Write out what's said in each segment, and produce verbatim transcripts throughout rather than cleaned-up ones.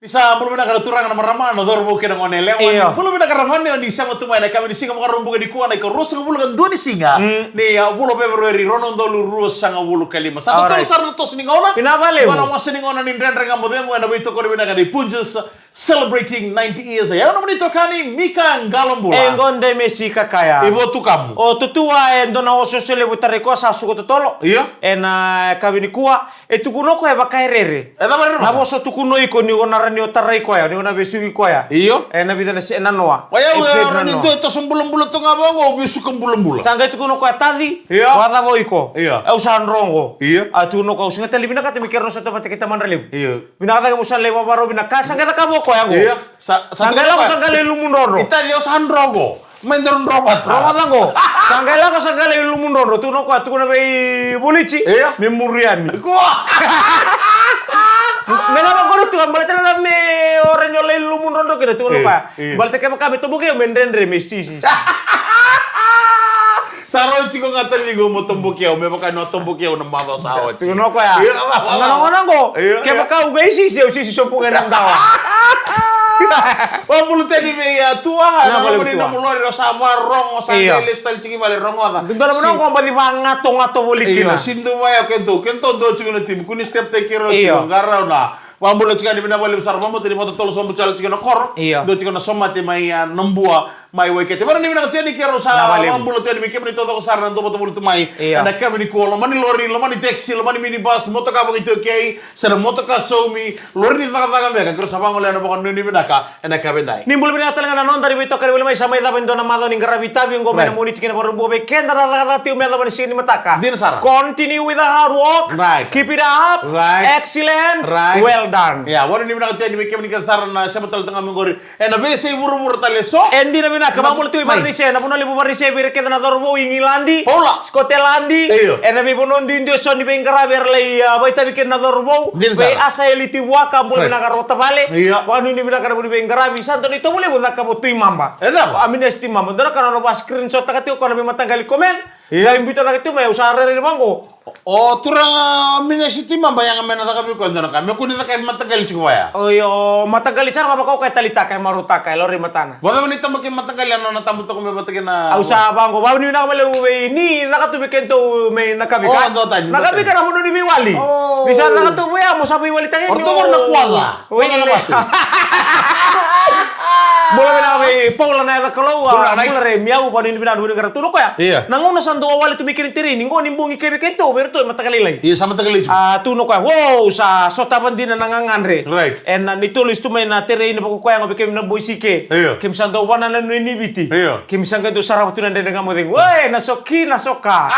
Ni sa bula vinaka na turaga, na marama, na cauravou kei na gone yalewa. Io. Ni bula vinaka na gone, o ni sema tu mai na yakavi ni siga Vakaraubuka nikua, na ikaruasagavulu ka dua ni siga ni, a, vula o Feperueri, rua na udolu ruasagavulu ka lima. Sa totolo sara na toso ni gauna. Vinaka vakalevu. Ena wasa ni gauna ni Dredre Ga Mo Cegu, ena veitokoni vinaka ni Punjas, celebrating ninety years. Ia, au na nomuni itokani, Mika Qalobula. E qo de mesi kakaya. I vo tu kamu. O tutua e dua na osooso levu tarai koya sa suka totolo. Io. Ena yakavi nikua. E tukuna o koya e vaka e rere. E cava rere? Na vosa tukuna o iko ni o na rawa ni o tarai koya, ni o na vesuki koya. Io. E na vica na se-, na noa. Oya, e au e rawa ni dua e toso bulabula tu ga vaqo, au vesuka bulabula. Sa qai tukuna o koya, taci. Io. Vakacava o iko? Io. Au sa droqo. Io. A tukuna o koya, au sega tale ni vinakata me keirau na sota vata kei tamadralevu. Io. Vinaka cake mo sa lai vavarau vinaka, sa qai cakava o koya qo. Io. Sa, sa qai lako, sa qai lai lumu drodro. I taci, au sa droqo. Mai daru droqo vata. Droqo vata qo. Sa qai lako, sa qai lai lumu drodro. Tukuna o koya, tukuna vei Vulici. Io. Me muri yani. Kua. Me lako qori tu, a baleta na me o rawa ni o lai lumu drodro kina, tukuna o koya. Io. Baleta kevaka me toboki au, me dredre, me sisi. Sa rau tiko ga taci qo mo toboki au, me vaka ni o toboki au na macawa sa oti. Tukuna o koya. Io, na macawa. Gona, gona qo. Io, io. Kevaka au qai sisi, au sisi sobu ga ena dawa. Vakabula tale vei, a, Tua, na loma ni nomu lori, o sa varogo, sa qai lesu tale tiko i vale, rogoca. Dua na vanua qo baci vagatogato voli kina. Io, si dua vaya o keitou, keitou dua tiko na timi, kua ni step taki rau tiko, qarauna. Vakabula tiko yani, vinaka vakalevu sara, vabauta ni vakatotolo sobu tiko na koro. Io. Dua tiko na somate mai, a, Nabua, mai Waikete. Vinaka, ni vinaka tiko yani keirau sa vakabula tiko yani vei kemuni taucoko sara na dau vakavuli tu mai. Io. Ena yakavi nikua, loma ni lori, loma ni taxi, loma ni minibus, motoka vakaitaukei, se na motoka saumi, lori ni cakacaka beka, keirau sa vagolea na vakanuinui vinaka ena yakavi edai. Ni bula vinaka tale ga na noda ni veitokani voli mai, sa mai cava e dua na macawa ni qaravi itavi oqo mai na Moniti ki na Vakaraubuka vei keda na cakacaka tiko me yacova na siga ni mataka. Dina sara. Continue with the hard work. Right. Keep it up. Right. Excellent. Right. Well done. Ia, vakanuinui vinaka tiko yani vei kemuni kece sara na sema tale tu ga mai qori ena veiyasai vuravura tale eso. E dina vinaka, vakabula tu i Varanise, na vanua levu Varanise, vei ira kece na cauravou i Igiladi, Paula, Sikoteladi. Io. Ena veivanua duidui eso ni veiqaravi era lai, a, vakaitavi kina na cauravou. Dina sara. Vei Asaeli Tivuaka, bula vinaka, rota vale. Io. Vakanuinui vinaka na vu ni veiqaravi, sa dua na itovo levu cakava tu i Maba. E cava? Aminasi tu i Maba. Dua na ka na nona va screenshot taka tiko o koya na veimataqali comment. Io. Qai biuta cake tu mai, au sa rairai vaqo. O turaga Aminasi tu i Maba, yaga me na caka vei koya dua na ka. Me kua ni caka e mataqali tiko vaya. Oi, o mataqali sara ga vaka o koya e taleitaka, e marautaka, e laurai matana. Vakacava ni taba kei mataqali, a nona tabu toka me vata kei na. Au sa vaqo, vakanuinui vinaka vakalevu vei ni caka tu vei keitou mai Nakavika. O, dua tani, dua tani. Nakavika na vanua ni veiwali. O. Ni sa caka tu vaya, mo sa veiwali taki. O ratou qori na kuaca. Oi, na vatu. Bula vinaka vei Paula na yaca Kalou, a, bula re miau, vakanuinui vinaka, vakanuinui vinaka, tukuna o koya. Io. Na gauna sa dau wale tu mai kina na tereni, qo ni bogi kei vei keitou, vei iratou e mataka lailai. Io, sa mataka lailai. A, tukuna o koya, wow, sa sotava dina na gagadre. Right. Ena neitou lesu tu mai na tereni vakakoya ga vei kemuni na boisi ke. Io. Keimami sa dau vanananu ni Viti. Io. Keimami sa qai dau sarava tu na Dredre Ga Mo Cegu. Oi, na soki, na soka.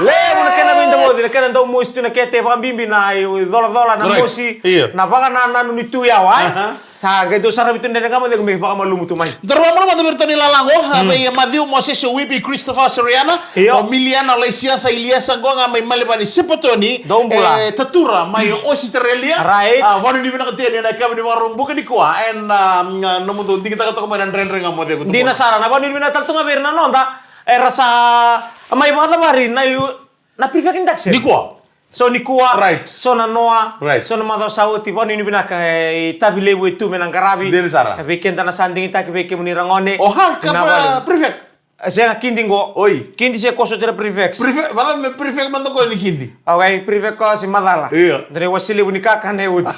Levu na kena veidavoci, na kena dau mosi tu na kete, vakabibi na icolacola, na mosi, na vakanananu ni tu yawa, e? Sa qai dau saravi tu na Dredre Ga Mo Cegu me vakamalumu tu mai. Daru vakamalua mada vei iratou na ilala qo, a, vei Maciu, Mosese, Wipi, Christopher, Soriana, io, o Miliana, o Laisiasa, Iliesa, qo ga mai Malevani, Sepatoni, dou bula. E, Tatura, mai Ositerelia. Right. A, vakanuinui vinaka tiko yani ena yakavi ni Vakaraubuka nikua, ena, a, nomudou digitaka toka mai na Dredre Ga Mo Cegu. Dina sara, na vakanuinui vinaka tale tu ga vei ira na noda era sa mai vakacavari na i-, na prefect induction. Nikua. So nikua. Right. So na noa. Right. So na macawa sa oti, vakanuinui vinaka, e, itavi levu e tu me na qaravi. Dina sara. E, vei keda na sa digitaki, vei kemuni ragone. O Hulk, vinaka vakalevu. Prefect. E, sega, kidi qo. Oi. Kidi se koso tira prefect. Prefect, vaka me prefect mada koya ni kidi. Okay, prefect koya se macala. Io. Dua na iwase levu ni kakana e oti.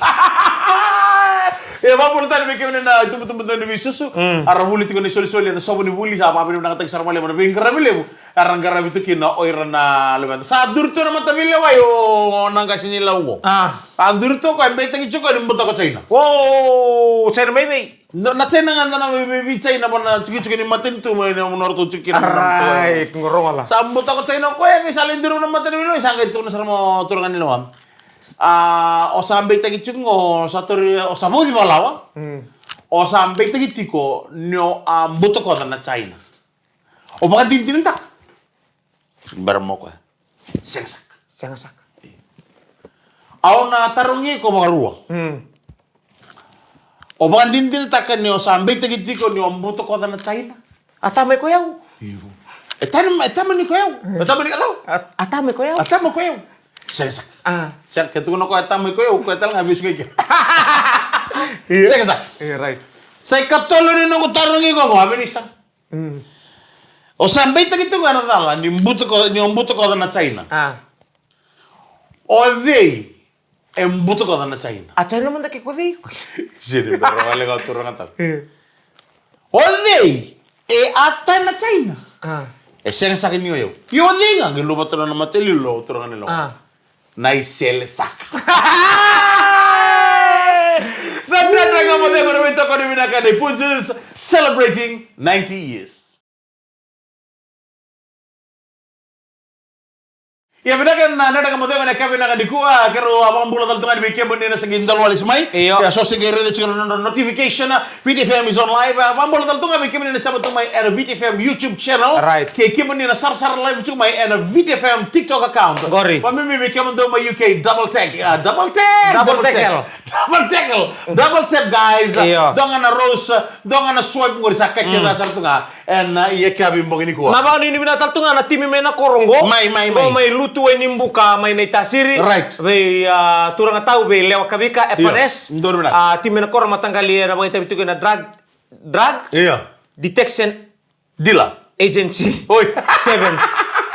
E, vakabula tale vei kemuni na itubutubu dau ni veisusu. Mm. Era vuli tiko na isolisoli ena sovo ni vuli, sa vakavinavinakataki sara vakalevu na veiqaravi levu era qaravi tu kina o ira na luveda. Sa curu tu na mataveilewai o na qase ni Lau qo. A. A curu tu o koya, e beitaki tiko ni butako China. O, China mai vei? Na, na China ga, na, na vei, vei, vei China, va na cukicuki ni matanitu mai na vanua ratou cuki kina. Right, qo rogoca. Sa butako China o koya, qai sa lai curu na mataveilewai, sa qai tukuna sara mai o turaga ni lewa. A, o sa beitaki tiko qo, o sa tauri, o sa vauci vakalawa. Mm. O sa beitaki tiko ni o a butakoca na China. O vakadinadinataka? Bera mai o koya. Sega saka. Sega saka. Au na tarogi iko vakarua. Mm. O vakadinadinataka ni o sa beitaki tiko ni o butakoca na China? A tama iko yau. Io. E tama, e tama ni ko yau. Mm. E tama ni ko yau. A, a tama iko yau. A tama iko yau. Sega saka. A. Sega, ke tukuna o koya e tama iko yau, o koya tale ga e vesuka iko. Io. Sega saka. Io, right. Sa ikatolu ni noqu tarogi iko qo, a, Vinisa. Mm. O sa beitaki tu ga na cala ni butuko, ni o butukoca na China. A. O cei e butukoca na China? A China mada ke ko cei? Siri, bera wale ga o turaga tale. E. O cei e ata na China? A. E sega saka ni o yau. Io, o cei ga qai luvata na mata lilo o turaga ni lo. A. Na isele saka. Na Dredre Ga Mo Cegu, na veitokoni vinaka nei Punjas, celebrating ninety years. Ia vinaka na Dredre Ga Mo Cegu ena yakavi vinaka nikua, keirau a vakabula tale tu ga yani vei kemuni na se qai dolo wale si mai. Io. Ia so se qai raica tiko na nodra notification, Viti F M is on live. A, vakabula tale tu ga vei kemuni na sema tu mai ena Viti F M YouTube channel. Right. Kei kemuni na sarasara live tu mai ena Viti F M TikTok account. Qori. Vakabibi vei kemudou mai U K, double tag, a, double tag, double double tag. Tackle. Double tackle, double tap, guys. Io. Dua ga na rose, dua ga na swipe, qori sa katia, mm, ca sara tu ga. Ena, a, yakavi bogi nikua. Na vakanuinui vinaka tale tu ga na timi mai na koro qo. Mai, mai, qo mai. Mai Lutu, Wainibuka, mai Naitasiri. Right. Vei, a, turaga tau, vei Lewa Kavika, io, Epanes. Donu vinaka. A, timi mai na koro, mataqali ena vakaitavi tiko ena drug, drug, io, detection. Dila. Agency. Oi. Sevens.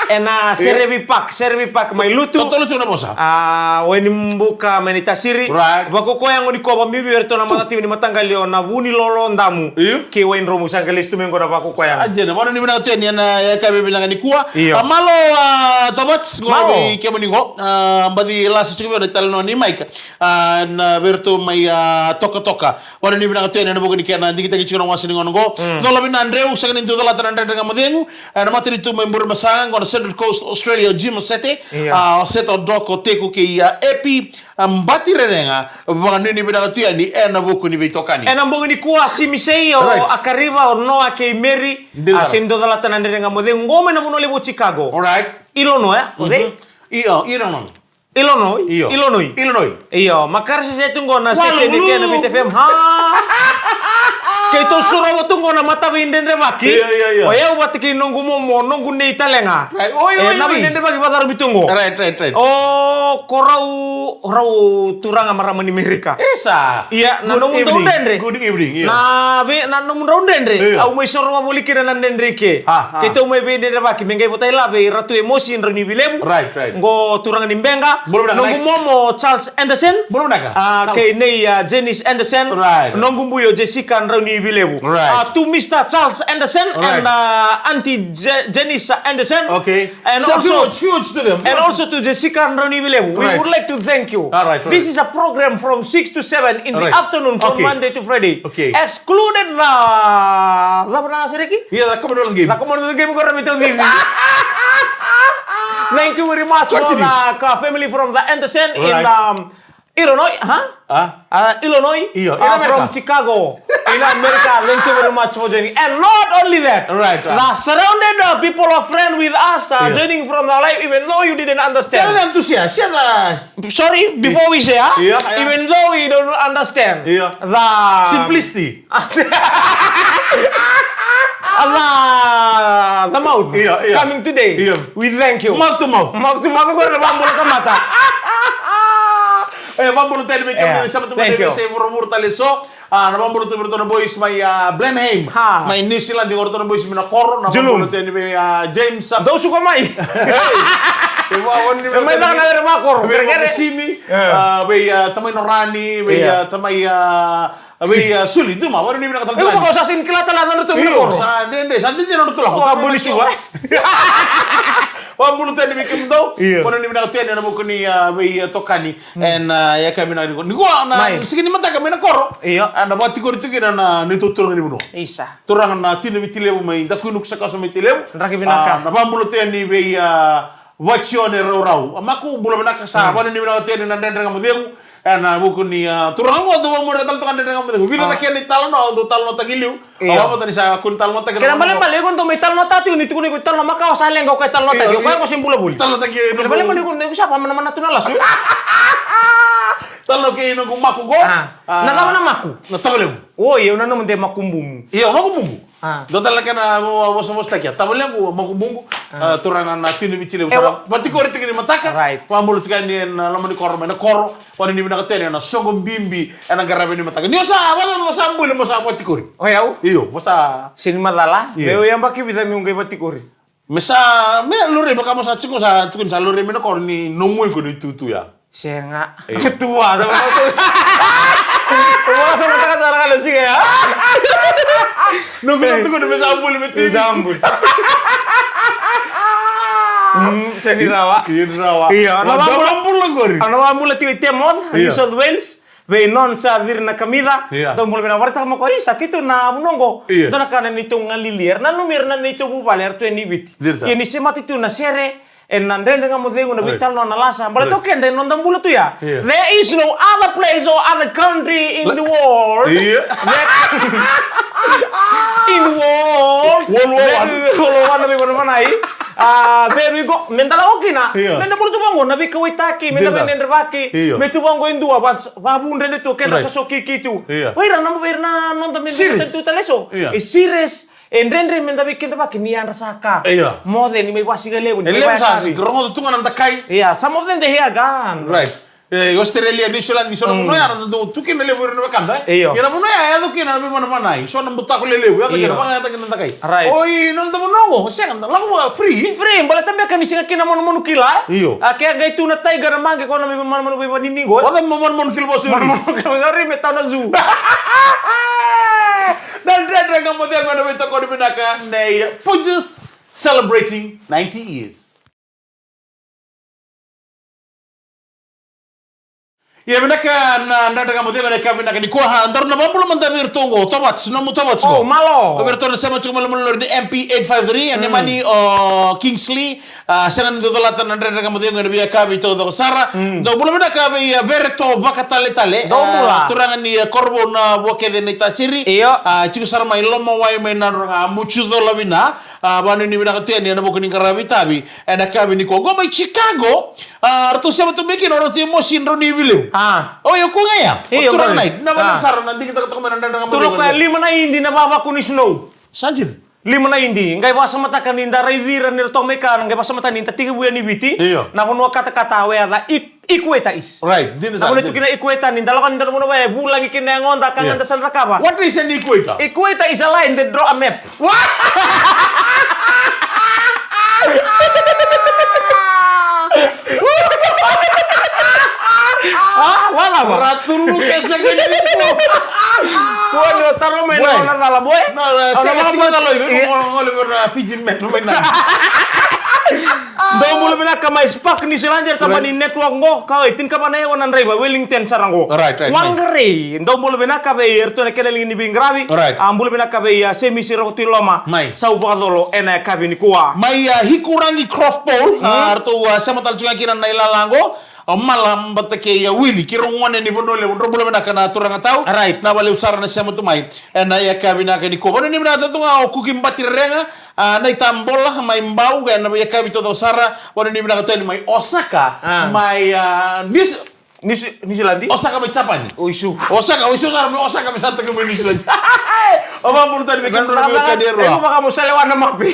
Ena, io, Serevi Park, Serevi Park mai Lutu. Totolo tu na vosa. A, Wainibuka mai Naitasiri. Right. Vakakoya qo nikua vakabibi vei iratou na matatimi ni mataqali o Navunilolo, Damu. Io. Kei Waidromu, sa qai lesu tu mai qo na vakakoya. Sa dina, vakanuinui vinaka tu yani ena yakavi vinaka nikua. Io. A, malo, a, Tovats, qo, malo, vei kemuni qo. A, baci lasa tiko vei au na italanoa nei Mike. A, na vei iratou mai, a, Tokatoka. Vakanuinui vinaka tu yani ena vuku ni kena digitaki tiko na wasa ni gauna qo. Mm. Cola vina Dreu, sega ni dau colata na Dredre Ga Mo Cegu. Ena matanitu mai Burebasaga, qo na Central Coast Australia, o Jim Masete. Io. A, o Seta, o Doko, o Teku kei, a, Epi, a, Bati Rerega. Vakanuinui vinaka tu yani ena vuku ni veitokani. Ena bogi nikua, Simisei, o, right, Akariva, o Noa kei Mary. Dina. A, sega ni dau colata na Dredre Ga Mo Cegu. Qo mai na vanua levu o Chicago. All right. Illinois, a? O cei? Mhm. Io, Illinois. Illinois? Io. Illinois. Illinois. Io, makarsese tu qo na station ni kena Viti F M. Ha? Keitou surova tu qo na mataveidredrevaki. Io, io, io. O yau vata kei noqu momo, noqu nei tale ga. Right. Oi, oi, oi. E, na veidredrevaki vakacaravi tu qo. Right, right, right. O, ko rau, rau turaga marama ni Merika. Isa. Ia, na nomudrau dredre. Good evening. Good evening, io. Na vei, na nomudrau dredre. Io. Au mai sorova voli kina na dredre i ke. Ha, ha. Keitou mai veidredrevaki, me qai vota i lave i Ratu Emosi Draunivilevu. Right, right. Qo turaga ni Beqa. Bula vinaka. Noqu momo Charles Anderson. Bula vinaka. A, Charles. Kei nei, a, Janice Anderson. Right. Noqu bui o Jessica Draunivilevu. Right. A, to Mister Charles Anderson, right, and, a, Auntie Ja-, Janice Anderson. Okay. And so also, few words, few words to them. And also to Jessica Draunivilevu. We, right, would like to thank you. All right, right. This is a program from six to seven in the, right, afternoon from, okay, Monday to Friday. Okay. Excluded the, the, the Commonwealth Game. Yeah, the Commonwealth Game. The Commonwealth Game, ko rami tau dini. Thank you very much, continue, for the, uh, family from the Anderson, right, in, um, Illinois, huh? Huh? Uh, Illinois, io, in, uh, America. From Chicago, in America. Thank you very much for joining. And not only that, right, right, the surrounded, uh, people of friend with us, uh, yeah, joining from the live, even though you didn't understand. Tell them to share, share the Sorry, before we share, yeah, yeah, even though we don't understand, yeah, the simplicity. The, the mouth, yeah, yeah, coming today. Yeah. We thank you. Mouth to mouth. Mouth to mouth, ko na vabula ka mata. E, vabula tale vei kemuni, yeah, sema tu mai, thank you, se vuravura tale so. A, na vabula tu vei ratou na boys mai, a, Blenheim. Ha. Mai New Zealand, o ratou na boys mai na koro, na Geelong. Vabula tu yani vei, a, James. Dou suka mai. Hey. E, va, vabula tu mai yani na vei, era mai koro, vei, kerekere. Simi. Yeah. A, vei, a, tamai Norani, vei, yeah, a, tamai, a, vei, a, Suli, duma, vabula ni vinaka tale. E, vabula sa sini kila tale na ratou mai na koro. Sa dede, sa dede na ratou lako. Vabula tu yani vei kemudou. Yeah. Vabula ni vinaka tu yani ena vuku ni, a, vei, a, tokani. Mm. Ena, a, yakavi vinaka nikua. Nikua na, mai, siga ni mataka mai na koro. Io. A, na vakatikori tu kina na, na neitou turaga ni vanua. Isa. Turaga na Tina Viti Levu mai Dakuinuku, Sakaso mai Tailevu. Draki vinaka. A, na vabula tu yani vei, a, Vacione Raurau. A, Maku, bula vinaka, sa, mm, vakanuinui vinaka tu yani na Dredre Ga Mo Cegu. Ena vuku ni, a, turaga qo, tou vakamuria tale toka na Dredre Ga Mo Cegu. Vica na kena italanoa, tou talanoataki liu. Io. Au vata ni sa kua ni talanoataki. Kena ibalebale iko dau mai talanoataki tiko, ni tukuni iko italanoa makawa, sa leqa o koya e talanoataki. Io, io. O koya ko se bula voli. Talanoataki, kena ibalebale iko, iko sa vakamanamanatu na lasu. Talanoa kei noqu Maku qo. A. A. Na cava na Maku? Na Tavalevu. Oi, au nanuma de Makububu. Io, Makububu. Ah. Dua tale na kena vo-, vosavosataki ya. Tavalequ, Makubuqu, ah, turaga na Tui Navitilevu. Sa vatikori tiko ni mataka. Right. Vabula tiko yani ena loma ni koro, mai na koro. Vanuinui vinaka tu yani ena soqo bibi ena qaravi ni mataka. Ni o sa, vacava mo sa buli, mo sa vatikori? O yau? Io, mo sa. Sega ni macala. Io. Me o yabaki vica meu qai vatikori. Me sa, me laurai, vaka mo sa tiko, sa tiko ni sa laurai mai na koro ni nomu iko ni tutu ya. Sega. Io. Tua, sa vaka tu. Vaka sa mataka sara ga na siga ya. Nomu na tiko ni me sa buli me tui. Sa buli. Mm, sega ni rawa. Sega ni rawa. Io, na vabula qori. Ana vabula tiko i Temora, New South Wales. Vei nona sa ciri na kamica. Io. Dou bula vinaka, vakaraitaka mai ko Isa, keitou na vanua oqo. Io. Dua na ka na neitou galili, era nanumi ira na neitou vuvale, era tu e Viti. Ciri sa. Ia ni semati tu na sere, ena Dredre Ga Mo Cegu, na veitalanoa, na lasa. Baleta o keda ena noda bula tu ya. Io. There is no other place or other country in the world. Io. That in the world. World War One. World War One, na veivanavanai. Ah, there we go. Meda lako kina. Io. Meda bula tu vaqo, na veikauwaitaki, meda veidredrevaki. Io. Me tu vaqo e dua, va-, vavudredre tu, keda soso kiki tu. Io. Vei ira na, vei ira na noda me tu tale eso. Io. E serious. E dredre meda veikidavaki ni yadra sa ka. Io. Moce ni mai vasigalevu, ni mai vakayasavi. Rogoca tu ga na dakai. Io, some of them they hear gun. Right. E, Australia, New Zealand, so na vanua ya na dau tu kina levu ira na wekada, e? Io. Ia na vanua ya e yaco kina na veivanavanai. So na butako lelevu, yaco kina, vakayaco kina na dakai. Right. Oi, na noda vanua oqo, sega, na lako vaka free. Free, baleta beka ni sega kina manumanu kila, e? Io. A, ke qai tu na tiger, na maqe, ko na veimanumanu veivanini qo. Oca mo manumanu kila vosori. Manumanu kila vosori, me tau na zoo. Na Dredre Ga Mo Cegu ena veitokoni vinaka nei Punjas, celebrating ninety years. Ia vinaka na Dredre Ga Mo Cegu ena yakavi vinaka nikua, a, daru na vabula mada vei iratou oqo, Tovats, nomu Tovats oqo. O, malo. O vei iratou na sema tiko mai lomaloma ni M P eight five three, a, Nemani, o Kingsley, a, sega ni dau colata na Dredre Ga Mo Cegu ena veiyakavi taucoko sara. Mm. Dou bula vinaka vei, a, Vereto Vakataletale. Dou bula. A, turaga ni, a, Korovou na Vuakece Naitasiri. Io. A, tiko sara mai Lomawai mai Nadroga, Mucu Colavina. A, vanuinui vinaka tu yani ena vuku ni qaravi itavi ena yakavi nikua. Qo mai Chicago, a, ratou sema tu mai kina o Ratu Emosi Drauniyavilevu. A. Oi, o koya ga ya. Io, o turaga qo. Na vanua sara na digitaka toka mai na Dredre Ga Mo Cegu. Lima na idi na vavaku ni snow. Sa dina. Lima na idi. Qai vakasamataka ni da raici ira ni ra toka mai kea, qai vakasamataka ni da tekivu yani Viti. Io. Na vanua katakata, we a ca i Equator is. Right, dina sara. Na vanua e tukuni equator, ni da lako yani dua na vanua vaya e vulagi kina na yagoda, ka ga da sa na cakava. What is an equator? Equator is a line that draw a map. What? A, wala ma. Ratu Luke, sega ni ko. Kua ni o taro mai na nona cala, boy. Na, na, sega, sega ni cala, iko, iko, iko, iko, iko, Fiji Met, mai na. Dou bula vinaka mai Spark New Zealand, era tabana ni network qo, ka oi, tinikava na aua na draiva, Wellington sara qo. Right, right, right. Waqarai, dou bula vinaka vei iratou na kena liga ni veiqaravi. Right. A, bula vinaka vei, a, Semisi Rokotui Loma. Mai. Sau vakacolo ena yakavi nikua. Mai, a, Hikurangi Croft Bowl, a, ratou, a, sema tale tu ga kina na ilala qo. A, Mala Bata kei, a, Wili, keirau gone ni Vanua Levu, drau bula vinaka na turaga tau. Right. Na valevu sara na sema tu mai. Ena yakavi vinaka nikua. Vanua ni vinaka tu ga o Kuki Bati Rerega, a, Naita Bola mai Bau, ena yakavi taucoko sara. Vanua ni vinaka tu yani mai Osaka, a, mai, a, New Ze-, New Ze-, New Zealand. Osaka mai Japani. Oisu. Osaka, oisu sara mai Osaka me sa toka mai New Zealand. O vabula tani me kena rua na vei kadi e rua. Iko vaka mo salewa na mape.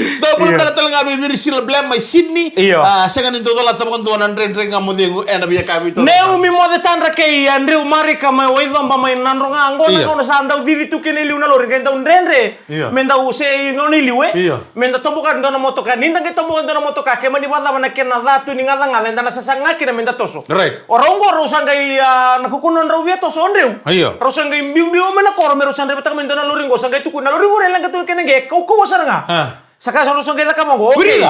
Dou bula vinaka tale ga vei Virisila Blem mai Sydney. Io. A, sega ni dau colata vakadua na Dredre Ga Mo Cegu ena veiyakavi taucoko sara. Neumi Mocetadra kei, a, Driu Marika mai Waicoba mai Nadroga. Qo na gauna sa dau cici tu kina i liu na lori, qai dau dredre. Io. Me dau se i gauna i liu, e? Io. Me da toboka dua na motoka. Ni da qai toboka dua na motoka, ke mani vakacava na kena ca tu ni gacagaca, eda na sasaga kina me da toso. Right. O rau qo rau sa qai, a, na kukuna drau via toso o Driu. Io. Rau sa qai biubiu mai na koro me rau sa draivataka mai dua na lori qo, sa qai tukuna na lori qo e leqa tu kina qe, kaukauwa sara ga. A. Sa ka sa rau sa qai cakava qo. Okay.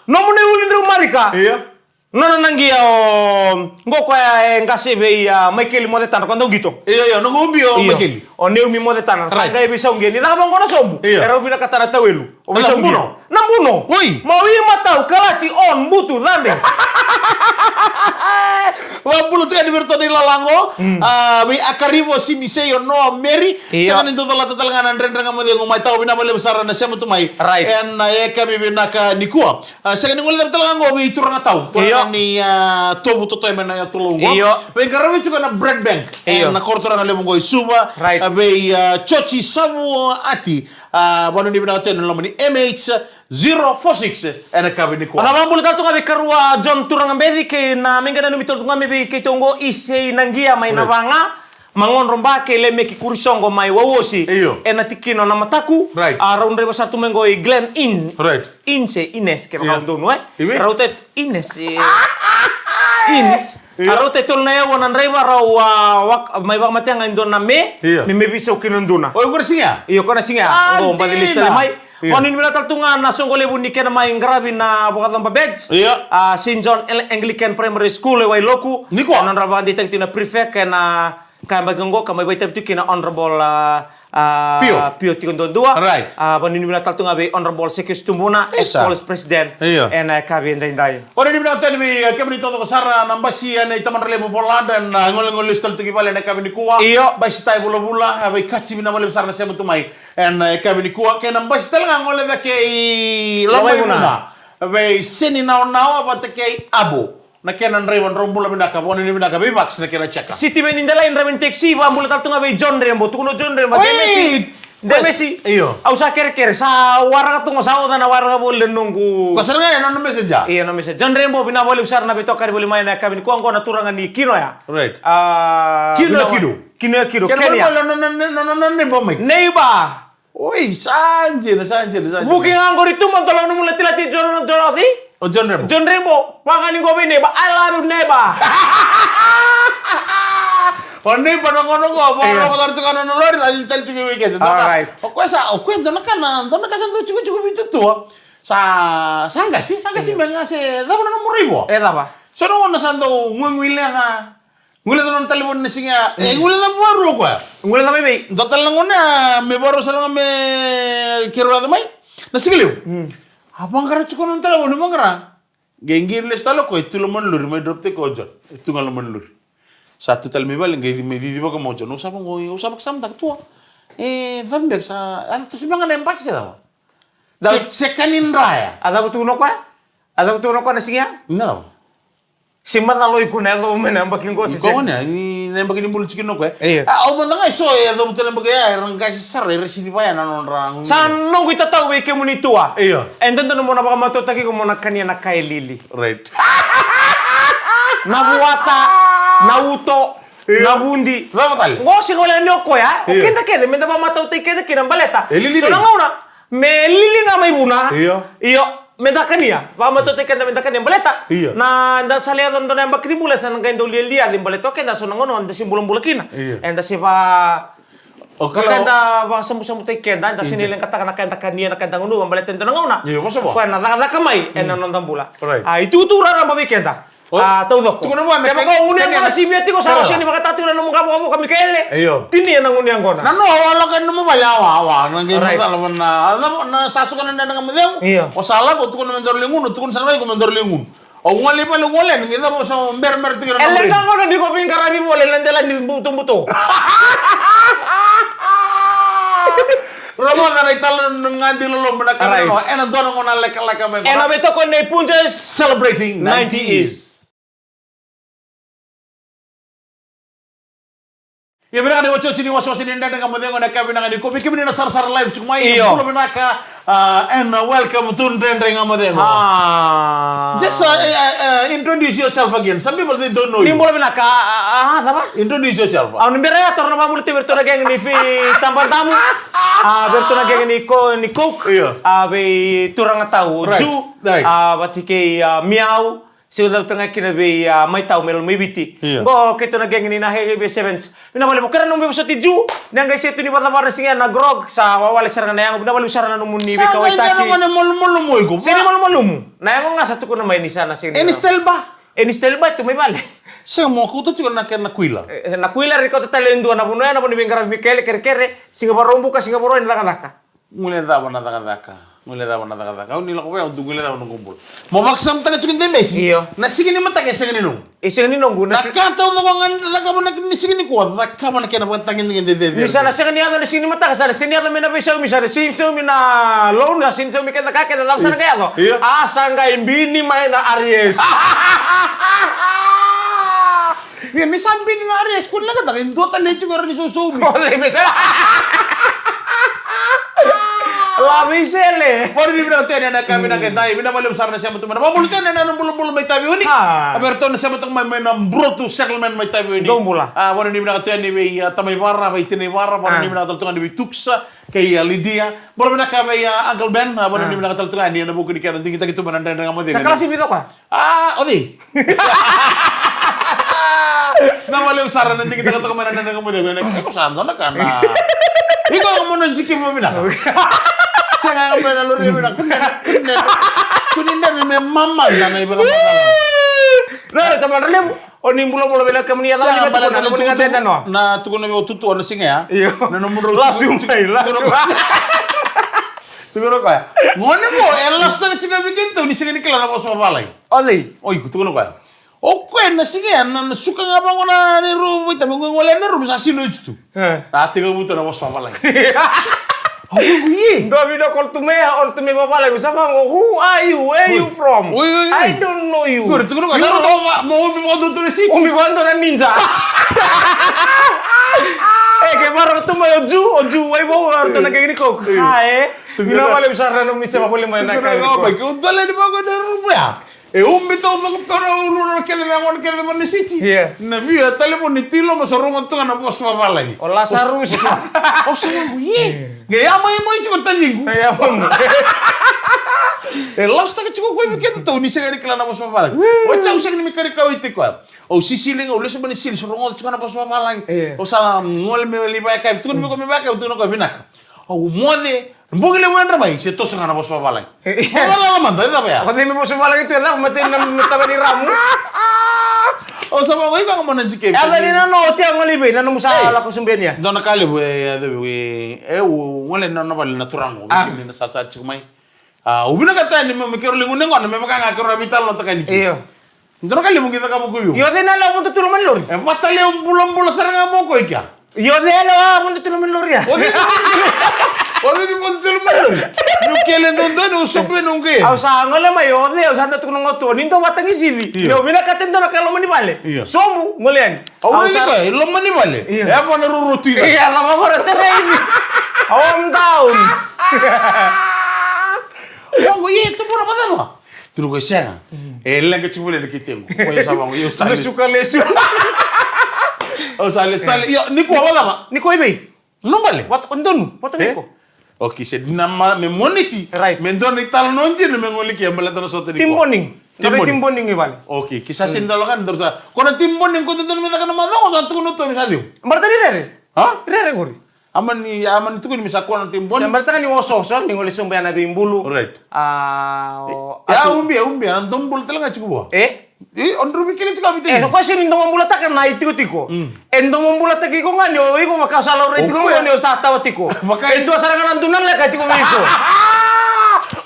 Nomu na iuli Driu Marika. Io. Nona na qia o, qo koya e qase vei, a, Maikeli Mocetadra, ko dau qito. Io, io, noqu ubi o Maikeli. O Neumi Mocetadra. Right. Sa qai veisau qia. Ni cakava qo na sobu. Io. E rau vinakata na tauelu. O veisau qia. Na buno. Na buno. Oi. Mawi matau, kalati, on, butu, cabe. Vakabula tiko yani vei iratou na ilala qo. Mm. A, vei Akarivo Simisei, o Noa Meri. Io. Sega ni dau colata tale ga na Dredre Ga Mo Cegu mai, tau vinaka vakalevu sara na sema tu mai. Right. Ena, a, yakavi vinaka nikua. A, sega ni guilecava tale ga qo vei turaga tau. Turaga, io, ni, a, Tovu Totoya mai na Yatu Lau qo. Io. Veiqaravi tiko na Bread Bank. Io. Ena koroturaga levu qo i Suva. Right. A, vei, a, Joji Savuati. A, vanuinui vinaka tu yani ena loma ni M H zero four six ena yakavi nikua. Au na vakabula tale tu ga vei karua John Turaga Beci kei na, me qai nanumi tale tu ga mai vei keitou qo Isei Naqia mai, right, Navaga. Magodroba kei Lemeki Kurisoqo mai Wauosi. Io. Ena tikina o Namataku. Right. A, rau draiva sara tu mai qo i Glen Inn. Right. Inn se Ines, kevaka, io, au donu, e? Ivi? Rau te Ines, e. Ines. Io. A, rau te tolu na yaua na draiva, rau, a, wak-, mai vakamatea ga e dua na me, io, me, me veisau kina dua na. O, o koya na siga ya? Io, o koya na siga ya. Sa dina. Qo, baci lesu tale mai. Io. Au na nuitaka tale tu ga na soqo levu ni kena mai qaravi na vakacaba badge. Io. A, Saint John Ang-, Anglican Primary School e Wailoku. Nikua. Na nodra vakadeitaki tiko na prefect ena ka yabaki qo, ka mai vakaitavi tu kina Honourable, a, a, Pio. Pio tiko duadua. Right. A, vanuinui vinaka tale tu ga vei Honourable Sekios Tubuna, isa, ex-college president. Io. Ena yakavi edaidai. Vanuinui vinaka tale vei, e, kemuni taucoko sara na basi ena itamadra levu Volada, na golegole lesu tale tu ki vale ena yakavi nikua. Io. Basi tai vulavula, e, vei Katsi, vinaka vakalevu sara na sema tu mai ena yakavi nikua. Kei na basi tale ga gole cake i Lomaivuna. Lomaivuna. Vei Seni Naonawa vata kei Abo. Na kena draiva, drau bula vinaka, vanuinui vinaka, vei Vax na kena checkup. Sitiveni Delai, draiva ni taxi, vakabula tale tu ga vei John Rembo, tukuna o John Rembo, oi! Demesi. Demesi. Io. Au sa kerekere, sa waraka tu ga, sa oca na waraka voli na noqu. Ko sara ga ya na nomu message ya? Io, na message. John Rembo, vinaka vakalevu sara na veitokani voli mai na yakavi nikua, qo na turaga ni Kinoya. Right. A, Kinoya, vinaka. Kido. Kinoya Kido, Kenya. Kena voli na, na, na, na, na, na neighbor, Mike. Neighbor. Oi, sa dina, sa dina, sa dina. Vuki ga qori tu mo dolavi nomu latilati John, John Othi? O John Rembo. John Rembo, vaka ni qo vei neighbor. I love you, neighbor. O neighbor na gauna qo, io, vakarorogo sara tiko na nona lori, lali tale tiko i weekend. All right. O koya sa, o koya dua na ka na, dua na ka sa dau tiko tiko vei tutua. Sa, sa qasi, sa qasi, io, me qase, cava na nomu raivoa? E cava? So na gauna sa dau guiguileca. Guileca nona talevoni na siga ya. E, mm, guileca vakarua o koya. Guileca mai vei? Dua tale na gauna ya, me vakarau sara ga me keirau yaco mai. Na siga levu. Mm. A vaqara tiko nona talevoni, vaqara. Qai qiri lesu tale o koya, e tu loma ni lori, mai drop taki o John. E tu ga loma ni lori. Sa tu tale mai vale, qai mai cici vaka mai o John. Au sa vaqo, au sa vakasamataka tua. E, cava beka sa, a toso beka ga na yabaki se cava? Se, se ka ni draya. A cava tukuna o koya? A cava tukuna o koya na siga ya? Na cava? Se macala o ikuna e yacova mai na yabaki qo se sega? Ni na yabaki ni bula tiko kina o koya. Io. A, au mada ga e so e yacova tu na yabaki ya, era qasi sara, era sini vaya na nodra. Sa noqu itatau vei kemuni tua. Io. E dodonu mo na vakamatautaki iko mo na kania na ka e lili. Right. Na vuata, na uto, io, na vudi. Cava tale? Qo sega wale ni o koya, o, io, keda kece, meda vakamatautaki keda kina baleta. E lili. So na gauna, me lili ga mai vuna. Io. Io, meda kania. Vakamatautaki keda meda kania baleta. Io. Na, da sa lai yaco dua na yabaki ni bula, sa na qai dau lialia, li baleta o keda so na gauna, da se bulabula kina. Io. Eda se va, o keda, da vakasabusabutaki keda, da se ni, io, leqataka na ka eda kania, na ka eda gunuva, baleta e dua na gauna. Io, vosova. Koya na cakacaka mai, mm, ena noda bula. Right. A, itukutuku raraba vei keda. O, a, taucoko. Tukuna vua me kevaka o gunu yaqona sivia tiko, sa, io, o sega ni vakataka tiko na nomu qavokavoka, Mikaele. Io. Tinia na gunu yaqona. Na noa, o lako ena nomu vale, awa, awa, na qai, right, macala vua na, na, na sa suka na Dredre Ga Mo Cegu. Io. O sa lako, tukuna me daru lai gunu, tukuna sara ga iko me daru lai gunu. O gole i vale, gole, ni qai cava o sa berabera tiko na nomu. E leqa gona ni ko veiqaravi voli ena dela ni butobuto. Rogoca na italanoa ni Gadi Loloma na ka, right, na noa, ena dua na gauna lekaleka mai. Ena veitokoni nei Punjas. Celebrating ninety years. Ia vinaka ni otioti ni wasewase ni Dredre Ga Mo Cegu ena yakavi vinaka nikua. Vei kemuni na sarasara live tiko mai, io, bula vinaka, ah, and, ah, welcome to Dredre Ga Mo Cegu. Ah. Just, uh, uh, uh, introduce yourself again. Some people, they don't know you. Ni bula vinaka, ah, ah, ah, cava? Introduce yourself. Au ni bera ya, toro na vamuli tevi, toro na geng ni fi tabadamu. Ah, vei toro na geng ni ko, ni Coke. Io. Ah, vei turaga tau, right, Ju. Right. Ah, vata kei, ah, Miau. Sega ni cava tale ga kina vei, ah, mai tau me loma i Viti. Io. Qo keitou na geng ni na Heavy Sevens. Vinaka vakalevu, kerea na nomu veivosoti Ju. Ni a qai se tu ni vakacavara na siga na grog, sa wawale sara ga na yago. Vinaka vakalevu sara na nomuni veikauwaitaki. Sa qai dua na gone malumalumu iko. Sega ni malumalumu. Na yago ga sa tukuna mai ni sa na sega ni. Eni style ba? Eni style ba tu mai vale. Sega, mo kauta tiko na kena kuila. E, na kuila, rau kauta tale e dua na vanua ya, na vanua ni veiqaravi Mikaele, kerekere, Siga Vakaraubuka, Siga Vakarua, ena cakacaka. Gule cava na cakacaka? Guilecava na cakacaka. Au ni lako vaya, au dau guilecava na noqu bula. Mo vakasamataka tiko, Demesi. Io. Na siga ni mataka e sega ni noqu. E sega ni noqu, na Na si- ka taucoko ga cakava na ni siga nikua, cakava na kena vakatagedegede cecere. Ni sa na sega ni yaco na siga ni mataka, sa na sega ni yaco mai na veisaumi, sa na sega ni saumi na loan, sa sega ni saumi kece ka kece, cava sa na qai yaco? Io. A, sa qai bini mai na R S. Ia, ni sa bini na R S, ko ni laqataka e dua tale tiko era ni sosomi. O cei me sa- La Veisele. Vakanuinui vinaka tu yani ena ka vinaka e dai. Vinaka vakalevu sara na sema tu mai na Vabulu tu yani ena bulabula mai Taveuni. A. A, vei iratou na sema tu mai, mai na Brotu Settlement mai Taveuni. Dou bula. A, vakanuinui vinaka tu yani vei, a, tamai Vara, vei tinai Vara, vakanuinui vinaka tale tu ga yani vei Tuksa kei, a, Lidia. Bula vinaka vei, a, Uncle Ben, a, vakanuinui vinaka tale tu ga yani ena vuku ni kena digitaki tu mai na Dredre Ga Mo Cegu. Sa kalasi vica o koya? A, o cei? Na vakalevu sara na digitaka toka mai na Dredre Ga Mo Cegu, ena, iko sa dua na ka na. Iko ga mo na jiki mo vinaka. Sega ga mai na lori vinaka. Kuni dredre, kuni dredre me mamada na ivakamataka. Na, na, tamana levu. O ni bulabula vei na kemuni ya. Sega, na baleta na tukuna, na tukuna vei o Tutu na siga ya. Io. Na nomudrau lasu mai, lasu. Tukuna o koya. Gone qo, e lasutaka tiko vei kedatou ni sega ni kila na vosa vavalagi. O cei? O iko, tukuna o koya. O koya na siga ya, na, na suka ga vaqo na neirau vakaitavi, qo gole neirau, sa sino itutu. E. Na tekivu tu na vosa vavalagi. O koya, e. Dua vei na kol tu mai, o tu mai vavalagi, sa vaqo, who are you? Where you from? Oi, oi, oi. I don't know you. Qori, tukuna o koya, sa rau mo umi vakadua tu na siti. Umi vakadua na ninja. E, ke vara tu mai o Ju, o Ju, wai vou, o tu na kegi ni kok. Oi. A, e. Tukuna o koya. Vinaka vakalevu sara na nomu isema voli mai na ka ni kok. Tukuna o koya, ke u dole ni vaqo na rumu ya. E umi taucoko tu na uluna kece na gone kece mai na siti. Io. Na view e talevoni tu i loma sa rogo tu ga na vosa vavalagi. O Lasarusa. O sa, o sa vaqo, e. Qai yamaimai tiko taciqu. Qai yamaimai. E lasutaka tiko o koya vei kedatou ni sega ni kila na vosa vavalagi. Oti au sega ni mai karikau i tiko ya. Au sisili ga, au lesu mai na sili, sa rogoca tiko ga na vosa vavalagi. Io. Au sa gole me lai vakayakavi, tukuna vei koya me vakayakavi, tukuna o koya vinaka. Au moce, bogi levu yadra mai, se toso ga na vosa vavalagi. Vavalagi mada, e cava ya? O cei me vosa vavalagi tu, e cava, mateni na, na tava ni ramu. O sa vaqo, iko ga mo na jike. E cava ni na no, o tia gole i vei, na nomu sa lako subeni ya? Dua na ka levu, e, e, e, e, u gole na, na vale na turaga, a, kemuni na sarasara tiko mai. A, u vinakata ni me, me keirau lai gunu yaqona, me vaka ga keirau a veitalanoataka yani. Io. Dua na ka levu qai cakava o koya vei au. Io, cei na yalewa vodo tu loma ni lori? E vata levu bulabula sara ga mai o koya i kea. Io, cei na yalewa vodo tu loma ni lori ya? O cei ni vodo tu loma ni lori? Niu kele duadua, niu sobu, niu qai. Au sa gole mai, o cei, au sa na tukuna ga tu, ni dau vatagisici. Io. Niu vinakata e dua na ka e loma ni vale. Io. Sobu, gole yani. Au raici koya, e loma ni vale. Io. E yava na roro tu i vale. Io, na vavora tereini. Au down. Au qo, e, tu vura vacava? Tukuna o koya sega. Mm. E leqa tiko vale na kei tequ. Koya sa vaqo, io sa lesu. Lesu ka lesu. Au sa lesu tale. Io, nikua vacava? Nikua i vei? Nobale. Vata, o donu, vata niko. Okay, se na ma, me Moniti. Right. Me dua na italanoa dina me gole i ke baleta na sota nikua. Team bonding. Team bonding. Team bonding i vale. Okay, ke sa sega ni dau lako yani, daru sa. Ko na team bonding, ko dodonu me caka na macawa, sa tukuna tu me sa ciu. Baleta ni rere? Ha? Rere qori. A mani, a mani tukuni me sa kua na team bonding. Sa baleta ga ni oso, oso, ni gole sobu ya na veibulu. Right. A, o, ya, atu. Ubia, ubia, na domobula tale ga tiko vua. E? E, o drau veikilai tiko a veitacini. E, so koya sega ni domobulataka na itikotiko. Mm. E domobulataki iko ga ni o iko vaka o sa laurai tiko ga ni o sa tawa tiko. Vaka e dua sara ga na dua na leka tiko vei iko.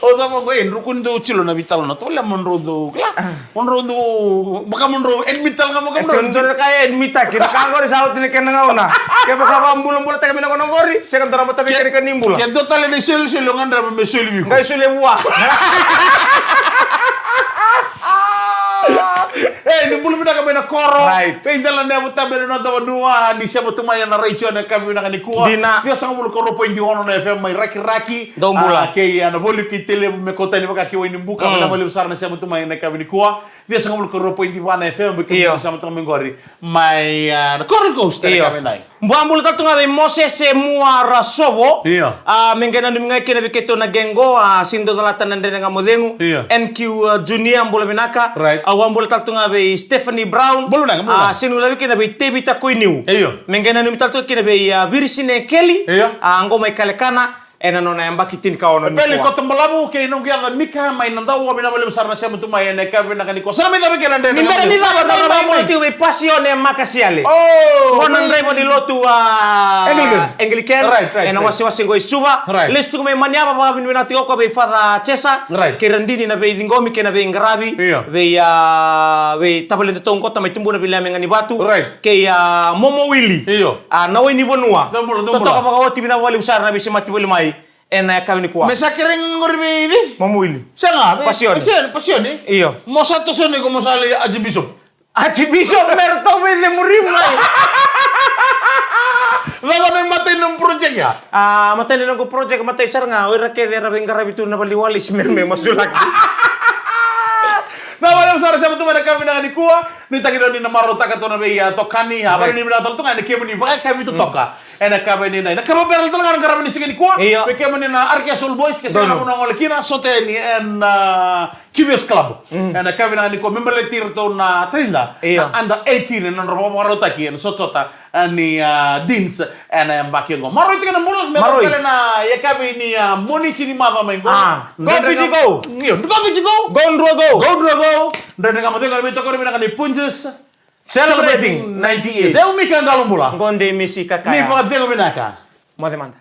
O sa vaqo, e, drau kua ni dau tilo na veitalanoa. Tovolea mo drau dau, kila. Ah. Mo drau dau, vaka mo drau admit tale ga, vaka mo drau. E, so drau ka admit taki, na ka qori sa oti na kena gauna. Kevaka vakabulabulataki mai na gauna qori, sega ni dua na mataveikilai ni bula. Ke dua tale na isolisoli o gadreva me soli vei iko. Qai solia vua. E, ni bula vinaka mai na koro. Right. Vei dela na yavu tabu ena noda vanua, ni sema tu mai ena retio ena yakavi vinaka nikua. Dina. Ciwasagavulu ka rua poidi ono na F M mai Rakiraki. Dou bula. A, kei, a, na Voliu kei Tailevu me kauta yani vaka kei Wainibuka. Mm. Vinaka vakalevu sara na sema tu mai ena yakavi nikua. Ciwasagavulu ka rua poidi va na F M, io, kei na sema tu mai qori. Mai, a, na Coral Coast, io, ena yakavi edai. Bula bula tale tu ga vei Mosese Muarasovo. Io. A, me qai nanumi ga kina vei keitou na gang qo, a, sega ni dau calata na Dredre Ga Mo Cegu. Io. N Q, a, Junior, bula vinaka. Right. A, bula tale tu ga vei Stephanie Brown. Bula vinaka, bula vinaka. A, sega ni dau calata kina vei Tevita Koiniu. Io. Me qai nanumi tale tu kina vei, a, Virisine Kelly. Io. A, qo mai Kalekana. Ena nona yabaki tinikaono nikua. Peli koto balavu kei noqu yaca Mika mai Nadawa, vinaka vakalevu sara na sema tu mai ena yakavi vinaka nikua. Sa na mai cava kei na dredre ga mai. Ni bera ni cava, na mai, mai, mai. Tiko vei Pasione Makasiale. Oh, qo na draiva ni lotu a Anglican. Anglican. Right, right, right. Ena wasewase qo i Suva. Right. Lesu tiko mai Maniava, vakavinavinaka tiko koya vei Father Chesa. Right. Kei Radini na veiciqomi kei na veiqaravi. Io. Vei, a, vei tavale Dotau Qota mai Tubuna, vei Liame Ganivatu. Right. Kei, a, Momo Wili. Io. A, na wai ni vanua. Dou bula, dou bula. Totoka vakaoti, vinaka vakalevu sara na veisemati voli mai ena yakavi nikua. Me sa kerei ga qori vei, vei? Momo Wili. Sega, vei Pasione. Pasione, Pasione. Io. Mo sa toso ni ko mo sa lai Archbishop. Archbishop, me ratou veicemuri mai. Cava na imatai ni nomu project ya? A, matai ni noqu project, matai sara ga, o ira kece era veiqaravi tu na vale ni Wallis, me, me masulaki. Na vale sara sema tu mai na yakavi vinaka nikua, ni takidua ni na marautaka tu na vei, a, tokani, a, right, vale ni vinaka tale tu ga ena kemuni vakayakavi totoka. Ena yakavi ni, na, na yakavi bera tale ga na qaravi ni siga nikua. Io. Vei kemuni na Arkia Soul Boys, ke sega na vanua gole kina, sota yani ena, a, Q V S Club. Mm. Ena yakavi vinaka nikua, me baleti iratou na tacida, io, na under eighteen, ena nodra vakamarautaki ena sotasota, a, ni, a, Deans, ena yabaki oqo. Maroroi tiko na bula, me, maroroi, tale na yakavi ni, a, Moniti ni macawa mai qo. A, dredre ga, go Fiji go. Io, go Fiji go. Go Drua go. Go Drua go. Dredre ga mo cegu na veitokoni vinaka ni Punjas. Celebrating ninety years. Celebrating ninety years. E au Mika Qalobula. Qo de misi kakai. Ni vakacegu vinaka. Moce mada.